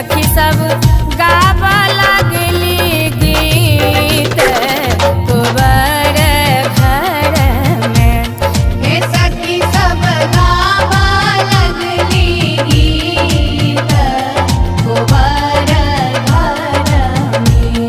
सखी सब गाबऽ लगली गीत कोबर घर में। हे सखी सब गाबऽ लगली गीत कोबर घर में।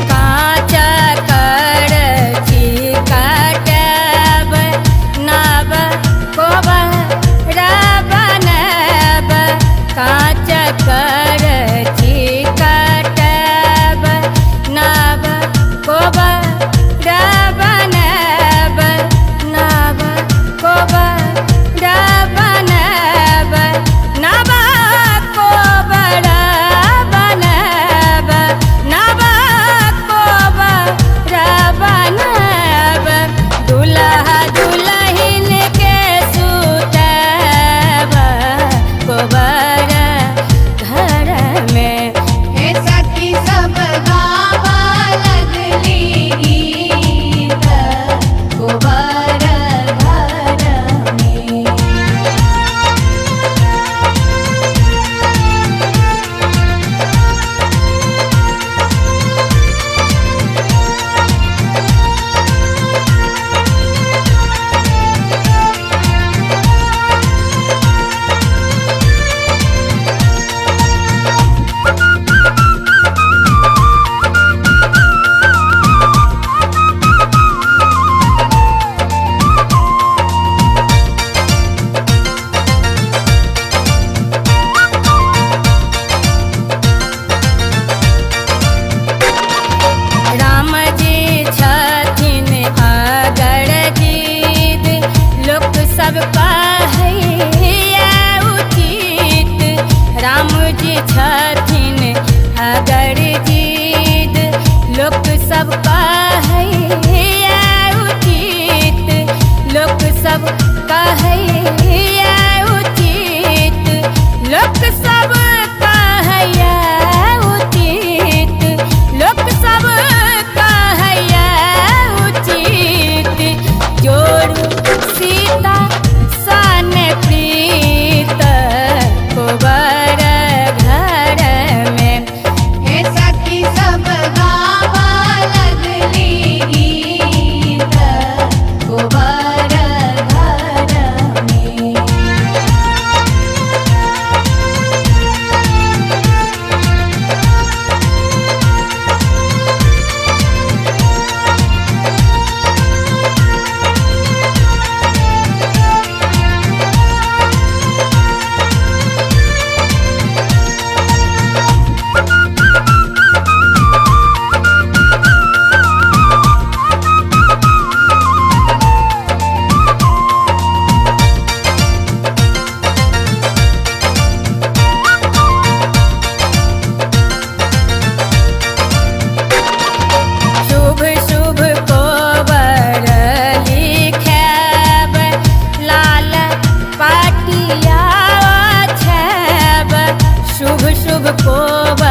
काँच करची काटब नव कोबर बनब। काँच करची काटब नव कोबर बनब। नव कोबर बनब नव कोबर बनब नव कोबर बनब। दुल्हा दुल्हिन के सुतब कोबर घर में। हे सखी सब गाबऽ लगली गीत कोबर घर में। राम जी छथिन अगर गीत लोक सब कहैया उचित। राम जी छथिन अगर गीत लोक सब कहैया उचित। लोक सब कहैया उचित। लोक सब कहैया उचित। लोक सब कहैया उचित। जोड़ू सीता सन प्रीत कोबर घर में। हे सखी सब गाबऽ लगली गीत कोबर घर में। शुभ शुभ कोबर लिखब लाल पटिया छब। शुभ शुभ कोबर